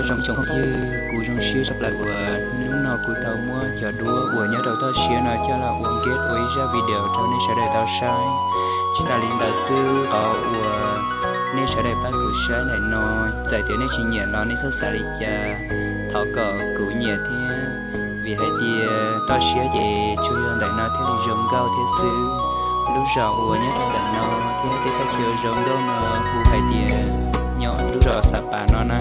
Zoo tsoom phooj ywg, kuv zoo siab tshaj plaws uas hnub no kuv tau muab cov duab uas nyob rau toj siab no coj los ua nkej ua ib zaj video rau nej sawv daws tau saib. Tsis tas li ntawd xwb, qhov uas nej sawv daws pab kuv saib ntawm no, txawm tias nej tsis nyiam los nej txhob xav li cas, thov kom kuv nyiam thiab, vim hais tias toj siab ces tsuas yog ntawm no thiaj li zoo nkauj thiab xwb. Lub zos uas nyob rau ntawm no thiab tej thaj chaw zoo nkauj no hu hais tias nyob lub zos Xa Pas no na.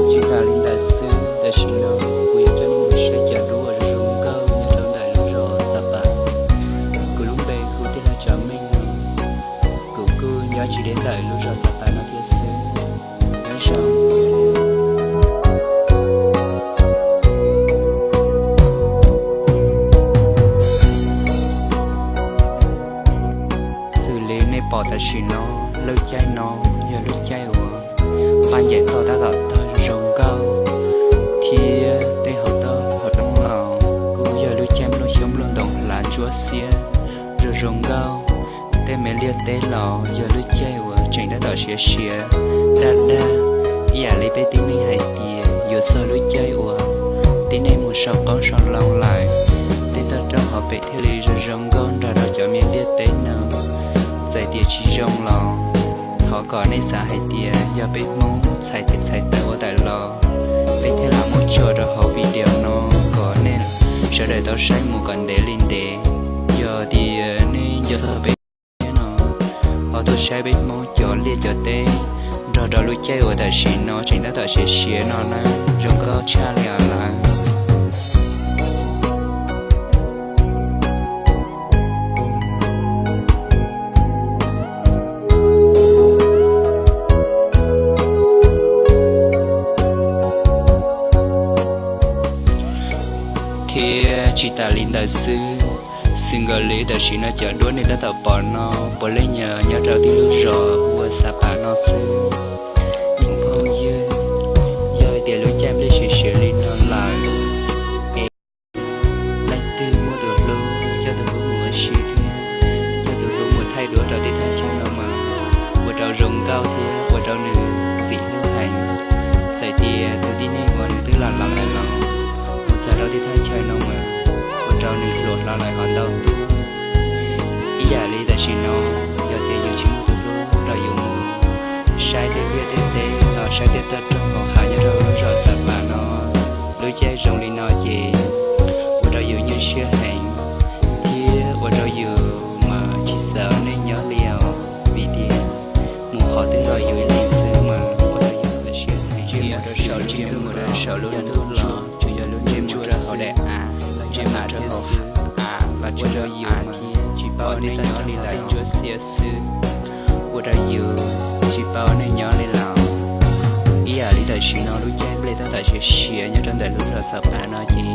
Tsis tas li ntawd xwb, tam sim no kuv yuav coj nej mus saib cov duab uas zoo nkauj nyob rau ntawm lub zos Xa Pas. Kuv lub npe hu tiag los Tsav Meej no, kuv kuj nyob tsis deb ntawm lub zos Xa Pas no thiab xwb. Nyob zoo. Xws li nej pom tam sim no, lub caij no yog lub caij uas paj ncaim toj tab tom tawg zoo nkauj, thiab tej hauv toj hauv roob los kuj yog lub caij nplooj xyoob nplooj ntoo hlav ntsuab xiab zoo zoo nkauj. Tej me liaj teb los yog lub caij uas tseem tab tom siav siav daj daj, ib yam li peb tib neeg hais tias yuav txog lub caij uas tib neeg mus sau qoob sau loo lawm, tej toj roob hauv pes thiaj li zoo zoo nkauj nrog rau cov me liaj teb no. Txawm tias tsis zoo los thov kom nej xav hais tias yog peb Hmoob txhais tes txhais taw ua tawm los, peb thiaj los muab tso rau hauv video no kom nej sawv daws tau saib mus kom ntev li ntev. Yog tias nej nco txog peb thiab no, ho tuaj saib peb Hmoob cov liaj cov teb nrog rau lub caij uas tam sim no tseem tab tom siav siav no na, zoo nkauj tshaj li os lawm. Thiab tsis tas li ntawd xwb, xws nkaus li tam sim no cov duab nej tab tom pom no puav leej yog nyob rau tib lub zos ua Xa Pas no xwb. Tsoom phooj ywg, yog hais tias lub caij nplej siav siav li no lawm, es leej twg muaj tus hlub, coj tus hlub mus ua si thiab coj tus hlub mus thaij duab rau tej thaj chaw no mas ua rau zoo nkauj thiab ua rau nws txim hlub heev. Txawm tias tus tib neeg uas nws twb los laus lawm los mus txog rau tej thaj chaw no mas ua rau nws hluas hlo lawm ho ntau tuaj. Ib yam li tam sim no, yog tias yus tsis muaj tus hlub los yus mus saib tej liaj tej teb los saib tej toj roob hauv hav nyob rau lub zos Xa Pas no, lub caij zoo li no ces ua rau yus nyuaj siab heev, thiab ua rau yus mas tsis xav nej nyob li os, vim tias mus qhov twg los yus ib leeg xwb mas ua rau yus nyuaj siab heev. Tsis mus rau saum tsis mus rau saum lub ntuj los tsuas yog lub ntsej muag rau hauv daim av, ntsej muag rau hauv av los ua rau yus mas tsis paub nej nyob li lawm, ntsuab xiab xwb, ua rau yus tsis paub nej nyob li lawm. Ib yam li tam sim no lub caij nplej tab tom siav siav nyob rau ntawm lub zos Xa Pas no ces